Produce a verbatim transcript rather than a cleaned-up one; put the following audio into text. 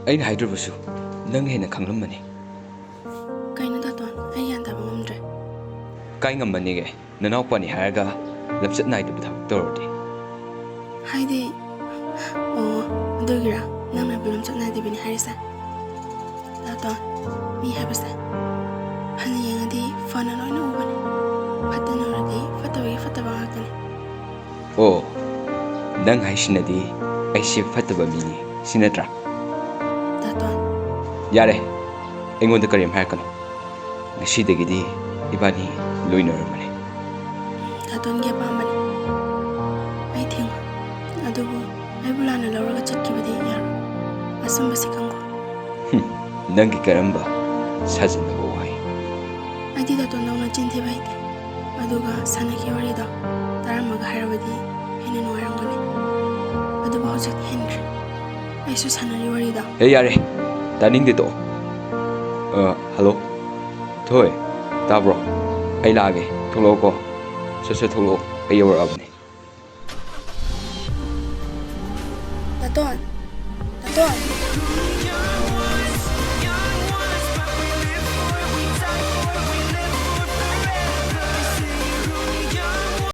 ꯑꯩꯅ ꯍꯥꯏꯗ꯭ꯔꯕꯁꯨ ꯅꯪ ꯍꯦꯟꯅ ꯈꯪꯂꯝꯃꯅꯤ꯫ ꯀꯩꯅꯣ ꯗꯥꯇꯣꯟ, ꯑꯩ ꯒ꯭ꯌꯥꯟ ꯇꯥꯕ ꯉꯝꯗ꯭ꯔꯦ꯫ ꯀꯥꯏ ꯉꯝꯃꯅꯤꯒꯦ? ꯅꯅꯥꯎꯄꯥꯅꯤ ꯍꯥꯏꯔꯒ ꯂꯝꯆꯠ ꯅꯥꯏꯗꯕ ꯊꯕꯛ ꯇꯧꯔꯗꯤ꯫ ꯍꯥꯏꯗꯤ, ꯑꯣ, ꯑꯗꯨꯒꯤꯔꯥ ꯅꯪꯅ ꯂꯝꯆꯠ ꯅꯥꯏꯗꯕꯤꯅꯤ ꯍꯥꯏꯔꯤꯁꯦ? ꯗꯥꯇꯣꯟ, ꯃꯤ ꯍꯥꯏꯕꯁꯦ ꯐꯅ ꯌꯦꯡꯉꯗꯤ ꯐꯅ ꯂꯣꯏꯅ ꯎꯕꯅꯤ, ꯐꯠꯇꯅ ꯎꯔꯗꯤ ꯐꯠꯇꯕꯒꯤ ꯐꯠꯇꯕ ꯉꯥꯛꯇꯅꯤ꯫ ꯑꯣ, ꯅꯪ ꯍꯥꯏꯁꯤꯅꯗꯤ ꯑꯩꯁꯦ ꯐꯠꯇꯕ ꯃꯤꯅꯤ, ꯁꯤ ꯅꯠꯇ꯭ꯔꯥ? ꯗꯥꯇꯣꯟ꯫ ꯌꯥꯔꯦ, ꯑꯩꯉꯣꯟꯗ ꯀꯔꯤꯝ ꯍꯥꯏꯔꯛꯀꯅꯨ꯫ ꯉꯁꯤꯗꯒꯤꯗꯤ ꯏꯕꯥꯅꯤ ꯂꯣꯏꯅꯔꯕꯅꯤ꯫ ꯗꯥꯇꯣꯟꯒꯤ ꯑꯄꯥꯝꯕꯅꯤ꯫ ꯑꯩ ꯊꯤꯡꯉꯣꯏ꯫ ꯑꯗꯨꯕꯨ ꯑꯩꯕꯨ ꯂꯥꯟꯅ ꯂꯧꯔꯒ ꯆꯠꯈꯤꯕꯗꯤ ꯌꯥꯔꯣꯏ꯫ ꯑꯆꯨꯝꯕꯁꯤ ꯈꯪꯉꯣ꯫ ꯍꯨꯝ, ꯅꯪꯒꯤ ꯀꯔꯝꯕ ꯁꯥꯖꯤꯟꯅꯕ ꯋꯥꯍꯩ? ꯑꯩꯗꯤ ꯗꯥꯇꯣꯟꯗꯧꯅ ꯆꯤꯟ ꯊꯤꯕ ꯍꯩꯇꯦ꯫ ꯑꯗꯨꯒ ꯁꯥꯟꯅꯈꯤ ꯋꯥꯔꯤꯗꯣ ꯇꯥꯔꯝꯃꯒ ꯍꯥꯏꯔꯕꯗꯤ ꯍꯦꯟꯅ ꯅꯨꯡꯉꯥꯏꯔꯝꯒꯅꯤ꯫ ꯑꯗꯨꯕꯨ ꯍꯧꯖꯤꯛꯇꯤ ꯍꯦꯟꯈ꯭ꯔꯦ꯫ ꯑꯩꯁꯨ ꯁꯥꯟꯅꯔꯤ ꯋꯥꯔꯤꯗꯣ꯫ ꯍꯦ, ꯌꯥꯔꯦ꯫ ꯇꯥꯅꯤꯡꯗꯦ, ꯇꯣꯛꯑꯣ꯫ ꯑ, ꯍꯜꯂꯣ? ꯊꯣꯏ, ꯇꯥꯕ꯭ꯔꯣ? ꯑꯩ ꯂꯥꯛꯑꯒꯦ꯫ ꯊꯣꯛꯂꯛꯑꯣꯀꯣ꯫ ꯁꯠ ꯁꯠ ꯊꯣꯛꯂꯛꯑꯣ꯫ ꯑꯩ ꯌꯧꯔꯛꯑꯕꯅꯦ꯫ ꯗꯥꯇꯣꯟ! ꯗꯥꯇꯣꯟ!